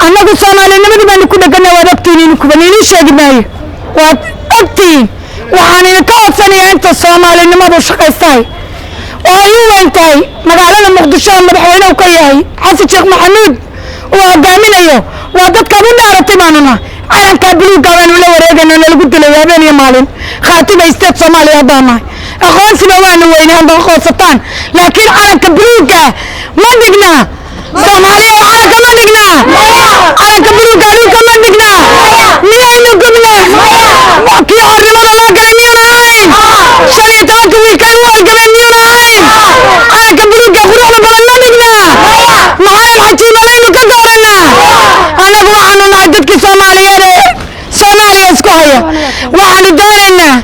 Annagu Soomaalinimadii baanu ku dhegana. Waad ogtihiin, idinkuba niinii sheegi maayo, waad ogtihiin. Waxaan idinka codsanayaa inta Soomaalinimadu shaqaystahay oo ay u weyn tahay magaalada Muqdisho oo madaxweynehu ka yahay Xasan Sheekh Maxamuud uu hogaaminayo, waa dadkaad u dhaaratay baanuna. Calankaa buluugga baanu la wareegayna, nalagu dilay habeen iyo maalin. Khaatuma State Soomaaliya haddaan nahay, aqoonsiba waanu weynay hadda aqoonsataan, laakiin calanka buluugga ma dhignaa? Soomaaliya, calanka ma dhignaa? Calanka buluugga dhulka ma dhignaa? Miyaynu gubnaa? Kii xornimada loo galay miyuuna ahayn? 15-ka wiilkay u halgameen miyuuna ahayn? Calanka buluugga quruxda badan ma dhignaa? Maxamed Xajiimalaynu ka dooranaa? Annagu waxaanu nahay dadkii Soomaaliyeed ee Soomaaliya isku haya. Waxaanu doonaynaa,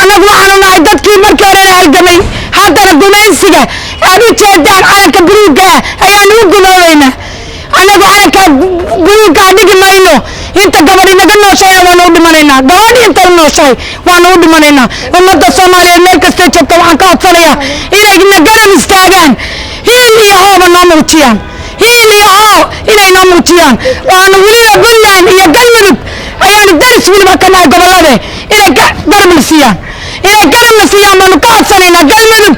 annagu waxaanu nahay dadkii markii horena halgamay, haddana gumaysiga aad u jeedaan calanka buluugga ah ayaanu u gumoobaynaa. Annagu calanka buluuggaa dhigi mayno. Inta gabadh inaga nooshayna waanu u dhimanaynaa, gabadh inta u nooshahay waanu u dhimanaynaa. Ummadda Soomaaliyeed meel kastay joogta waxaan ka codsanayaa inay na garab istaagaan, hiil iyo hooba noo muujiyaan, hiil iyo hoo inay noo muujiyaan. Waanu weliba Puntland iyo Galmudug ayaanu daris weliba ka nahay, gobollade inay garabna siiyaan, inay garabna siiyaan baanu ka codsanaynaa. Galmudug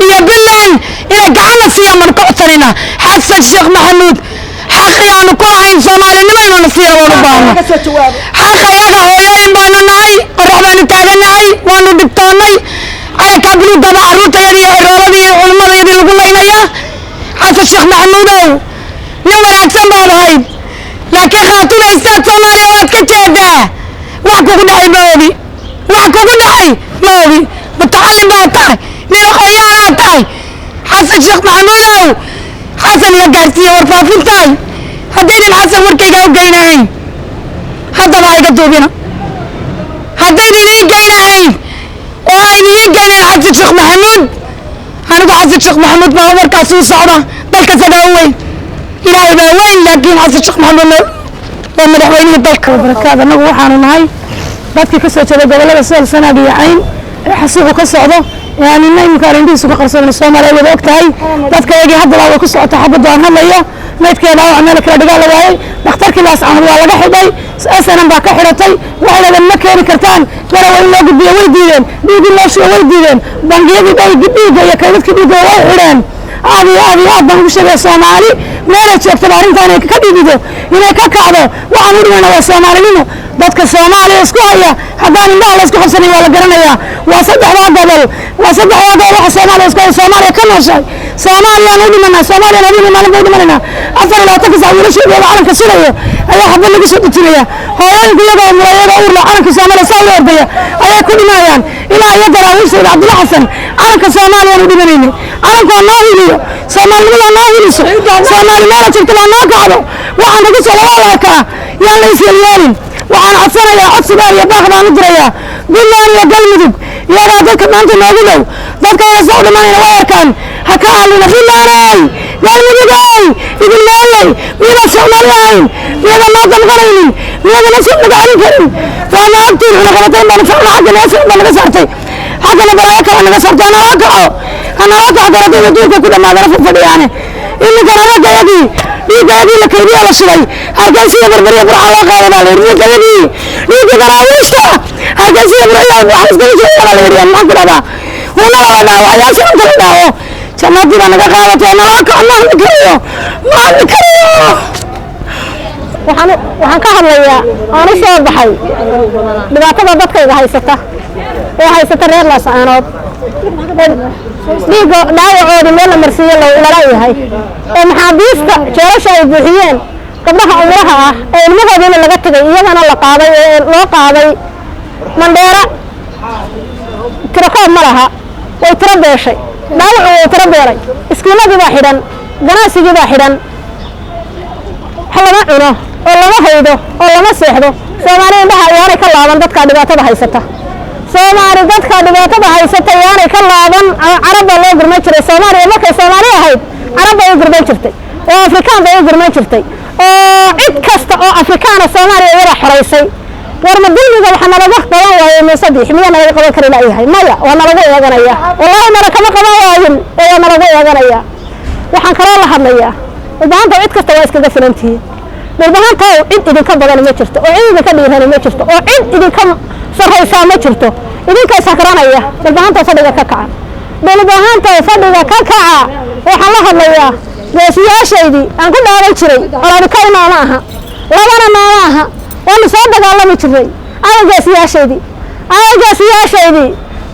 iyo Puntland inay gacanna siiyaan baanu ka codsanaynaa. Xasan Sheekh Maxamuud xaqii aanu ku lahayn Soomaalinimo inuuna siiyana waanu baahna. Xaq ayaga hooyooyin baanu nahay, qorax baanu taaganahay, waanu dhibtoonnay. Calankaa buluugaba carruurtayadii iyo cirooladii iyo culimmadayadii lagu laynayaa. Xasan Sheekh Maxamuudow, nin wanaagsan baad ahayd, laakiin Khaatuma State Soomaaliya waad ka jeedaa. Wax kugu dhacay ma ogi, wax kugu dhacay ma ogi. Mutacallim baad tahay, nin aqoonyaanaad tahay. Xasan Sheekh Maxamuudow, Xasan iga gaarsiiye warfaafintahay. Haddaynan Xasan warkaygaa u geynahayn, haddaba ha iga duubina. Haddaynan ii geynahayn oo aynan ii geynayn Xasan Sheekh Maxamuud, anigu Xasan Sheekh Maxamuud baa warkaas u socda. Dalka sagaa u weyn, Ilaahay baa weyn, laakiin Xasan Sheekh Maxamuudna waa madaxweynihii dalka. Barakaad. Annagu waxaanu nahay dadkii ka soo jeeday gobollada Sool, Sanaag iyo Cayn ee xasuuqu ka socdo ee aan ina iminka arindhihiisu ka qarsoon. Soomaaliya wada og tahay dadkayagii haddaba way ku socotaa xabaddu. Aan hadlayo, maydkii dhaawac meel kala dhigaa la waayay. Dhakhtarkii Laascaanood waa laga xidhay, SNM baa ka xidhatay. Waxay dhahdeen ma keeni kartaan. Garawa in loo gudbiyo way diideen, dhiig in loo shubo way diideen, bangiyadii dhiigga iyo kaydadkii dhiigga way xidheen. Aad iyo aad iyo aad baan ugu sheegaya, Soomaali meelay joogtaba arrinta inay ka dhidido, inay ka kacdo. Waxaan u dhimayna waa Soomaalinimo. Dadka Soomaaliya isku haya haddaan indhaha la isku qabsanay waa la garanayaa. Waa saddexdaa gobol, waa saddexdaa gobol waxa Soomaaliya isku haya, Soomaaliya ka nooshahay. Soomaaliyaan u dhimanaa, Soomaaliyaan habeen maalin baa u dhimanaynaa. 24-ka sac wiilasheedooda calanka sulayo ayaa xabad lagu soo dejinaya. Hooyooyinku iyagoo murayada uurla calanka Soomaaliya saa ula ordaya ayay ku dhimanayaan. Ilaa iyo Daraawiishayda Cabdulla Xasan calanka Soomaaliyaan u dhimanaynay. Calanku waa noo hiliyo, Soomaalinimada noo hiliso, Soomaali meela jirta baa noo kacdo. Waxaan nagu socda waa la arkaa, yaan la isyeelyeelin. Waxaan codsanayaa, codsi dheer iyo baaq baan u dirayaa Puntland iyo Galmudug, iyagaa dadka maanta noogu dhow. Dadka ina soo dhimanayna way arkaan, ha ka aalina. Puntlandey, Galmudugey, idin meeyey? Miyadan Soomaali ahayn? Miyadan noo damqanaynin? Miyadan noo naga celin karin? Waa na ogtiin, cunaqabatayn baanu ficna, xagga naga baa naga saartay, xaggana balaayo kale naga saartay. Hanaloo kaco, hanaloo kaco. Garadayda duurka ku dhamaadana fadhiyaane. Iminkana raggayagii dhiiggayagii la kaydiya la shubay, Hargeysa iyo Berberiya Burca loo qaaday baa la yidhi. Dhiiggayagii, dhiigga Daraawiishta, Hargeysa iyo Burciya waxa iskaga jeedaa baa la yidhi. Maxaan ku dhahdaa? Hunada la dhaawacayaasha inta la dhaawo jannadii baa naga qaadatay. Naloo kaco, ma hadli karayo, ma hadli karayo. Waxaan ka hadlayaa oon u soo baxay dhibaatada dadkayga haysata ee haysata reer Laascaanood, dhiigga dhaawacoodii meel la marsiiyo lala yahay, ee maxaabiista jeelasha ay buuxiyeen, gabdhaha umuraha ah ee ilmahoodiina laga tegay, iyagana la qaaday ee loo qaaday Mandheera. Tirakoob ma laha, way tiro beeshay, dhaawacu way tiro beelay. Iskuulladii baa xidhan, ganacsigii baa xidhan, wax lama cuno oo lama haydo oo lama seexdo. Soomaali indhaha yaanay ka laaban dadka dhibaatada haysata. Soomaali dadka dhibaatada haysata yaanay ka laaban. Carab baa loo gurman jiray Soomaaliya markay Soomaali ahayd, Carab bay u gurman jirtay oo Afrikaan bay u gurman jirtay oo cid kasta oo Afrikaana Soomaaliya iyadaa xoraysay. War ma dulmiga waxa nalaga qaban waaye Muuse Biix miyaa nalaga qaban kari la'yahay? Maya, waa nalagu eeganaya. Wallaahi nala kama qaban waayin ee waa nalagu eeganaya. Waxaan kaloo la hadlayaa ubaahanta cid kasta, waa iskaga filantihiin. Dhulbahantow, cid idinka badan ma jirto, oo cid idinka dhiirani ma jirto, oo cid idinka sarraysaa ma jirto. Idinka isakranaya, dhulbahantow, fadhiga ka kaca. Dhulbahantow, fadhiga ka kaca. Waxaan la hadlayaa geesiyaashaydii aan ku dhaawan jiray. Colaadi nooma aha, labana nooma aha, waanu soo dagaalami jirnay. Aya geesiyaashaydii, aya geesiyaashaydii,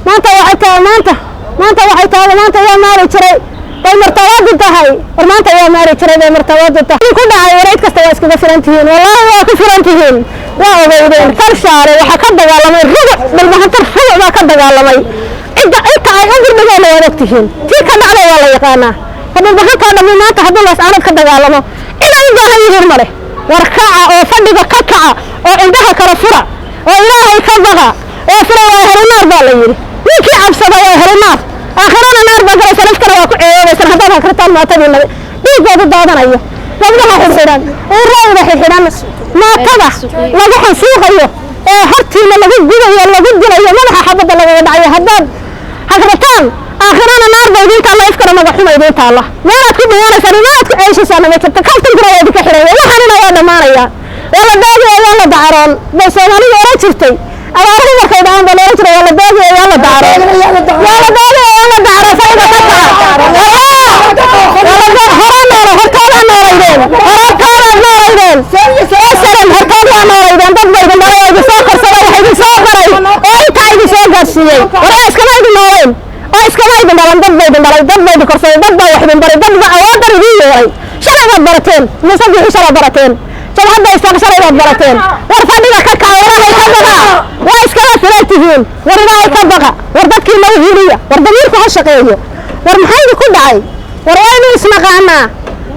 maanta waxay tahay, maanta, maanta waxay tahay, maanta yaa maari jiray bay martabadu tahay. War maanta yaa maari jiray bay martabadu tahay ku dhacay. War cid kasta waa iskaga filan tihiin, wallaahi waa ku filan tihiin. Waa ogeydeen Farshaale waxaa ka dagaalamay rubuc Dhulbahantar, rubuc baa ka dagaalamay. Cidda inta ay u gurdhigeenna waad ogtihiin. Tii ka dhacday waa la yaqaanaa. Dhulbahantoo dhammi maanta hadduu Laascaanood ka dagaalamo, cid ay u baahan yihiin male. War kaca oo fadhiga ka kaca oo indhaha kala fura oo Ilaahay ka baqa oo fura. Waa herunaar baa la yidhi. Ninkii cabsada waa herunaar, aakhirana naar baa galaysa, naftana waa ku ceeboobaysan haddaad hakrataan maatadiina dhiiggoodu daadanayo, gabdhaha xidxidhan, uurayda xidxidhan, maatada lagu xansuuqayo ee hortiina lagu gubayo, lagu dilayo, madaxa xabadda lagaga dhacayo. Haddaad hagrataan, aakhirana naar ba idiin taalla, ifkana magaxuma idiin taalla. Meelaad ku dhuwanaysaan, meelaad ku ceeshaysaana ma jirto. Kaftankuna waa idinka xidhaya, waxaanina waa dhammaanaya. Waa la daagaya, waa la dacaroon bay Soomaalidu oran jirtay. Abaaruhu markay dhacaan baa la oran jiray, waa la daagaya, waa la dacaroon, waa la daagaya, waa la dacaroon. Fayda ka kaca. Horaa noolo, hortoodaa noolaydeen, hortoodaad noolaydeen. SNM hortood waa noolaydeen. Dad ba idin dhalay oo idin soo korsaday, wax idin soo baray oo intaa idin soo gaarsiiyey. War iskama idin noolayn oo iskama idin dhalan. Dad ba idin dhalay, dad ba idin korsaday, dad baa wax idin baray, dad ba awooddan idin yeelay. Shalay baad barateen Muuse Bixi, shalay barateen jabhadda Isaaq, shalay baad barateen. War fadhiga ka kaca, Ilaahay ka baqa, waa iskama filan tihiin. War Ilaahay ka baqa, war dadkii nagu hiiliya, war damiirku ha shaqeeyo. War maxaa idinku dhacay? War waynu isnaqaanaa,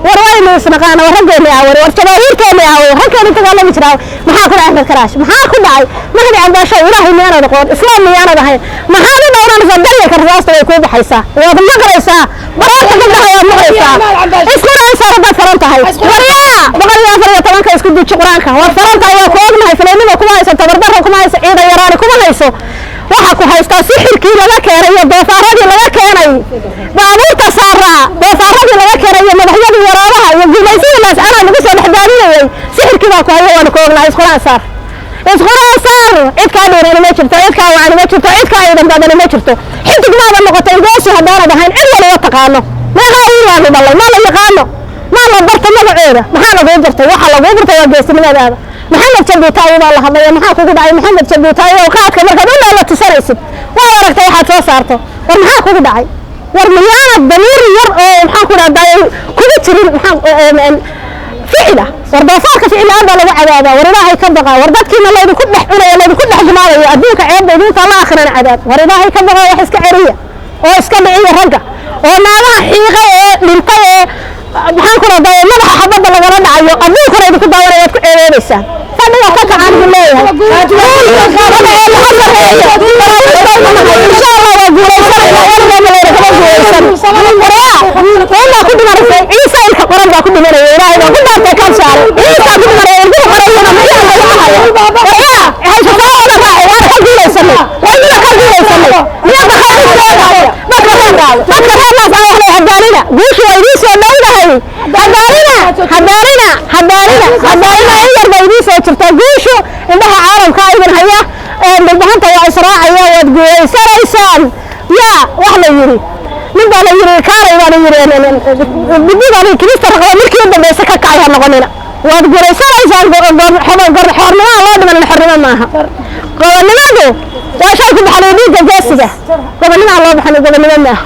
war waynu isnaqaanaa. War raggeeni aaway? War jabaahiirteeni aaway? Raggeeni dagaalami jiraa. Maxaa ku dhacay Axmed Karaash? Maxaa ku dhacay Mahdi Cambaasho? Ilaahay miyaanad aqoon? Islaam miyaanad ahayn? Maxaad u dhowranaysaa? Daryalka rasaasta way kuu baxaysaa, waad maqlaysaa baraarta gabdhaha, waad maqlaysaa. Isquraan saar haddaad faran tahay. Waryaa, 114-ka isku duji Qur-aanka. Waad faran tahay, waa ku ognahay. Falaynima kuma hayso, tabardarra kuma hayso, ciidan yaraani kuma hayso. Waxa ku haystaa sixirkii laga keenay iyo doofaaradii laga keenay baabuurta saaraa, doofaaradii laga keenay iyo madaxyadii waraabaha iyo gumaysadii Laascanaa lagu soo dhexdaadinayay. Sixirkii baa ku hayo, waanu ku ognahay. Isquraan saar, isquraan saar. Cid kaa dheerani ma jirto, cid kaa wacani ma jirto, cid kaa ciidan badani ma jirto. Xidig maada noqotay goosi haddaanad ahayn. Cid waliba taqaano meeqaa wiilaanu dhalay maa la yaqaano, maa la barta magacooda. Maxaa laguu bartay? Waxa laguu bartay waa geesinimadaada. Maxamed Jabuutaawi baa la hadlaya. Maxaa kugu dhacay, Maxamed Jabuutaawi? Oo qaadka markaad u dhaala tusanaysid, waad aragtay waxaad soo saarto. War maxaa kugu dhacay? War miyaanad damiir yar oo maxaan ku dhahdaa kugu jirin? Maxaa ficila? War doofaarka ficil-aan baa lagu cadaabaa. War Ilaahay ka baqaa. War dadkiina laydinku dhex cunayo, laydinku dhex gumaadayo, adduunka ceebba idinta la, aakhirana cadaab. War Ilaahay ka baqaa, wax iska celiya oo iska dhiciya ragga oo naagaha xiiqay ee dhintay ee maxaan ku dhahdaa madaxa xabadda lagala dhacayo. Adduunkuna idinku daawanaya, waad ku ceeboobaysaan. Fadhiga ka kacaan buu leeyahay. Magaceena ha sarreeyo. Insha Allah waa guulaysanayna, weligeena laynagama guulaysan. Waryaa, ilaa ku dhimanaysa Ciise ilka qoran baa ku dhimanaya. Ilaahay baa ku dhaartay, kan saaray Ciisa ku dhimanaya, ilkuhu qorayana miyaa lagu haya? Waryaa, hayse soo wada raacay, waana ka guulaysanay, waynuna ka guulaysanay. Miyada khayr u sheegaya dadka reer, dadka reer Laas waxlay? Hadaalina, guushu waa idiin soo dhowdahay. Hadaalina, hadaalina, hadaalina, hadaalina, in yar baa idiin soo jirtaa guushu. Indhaha caalamka idin haya, Dhulbahanta waa israacaya, waad guulaysanaysaan. Yaa wax la yidhi, nin baa la yidhi, kaalay baa la yidhi, bidibaa kirista raqda markii u dambaysa ka kacay. Ha noqonina, waad guulaysanaysaan. Xornimaa loo dhimanin, xornimo maaha. Gobonnimadu waa shay ku baxday dhiigga geesiga. Gobonnimaa loo baxan gobonnimo maaha.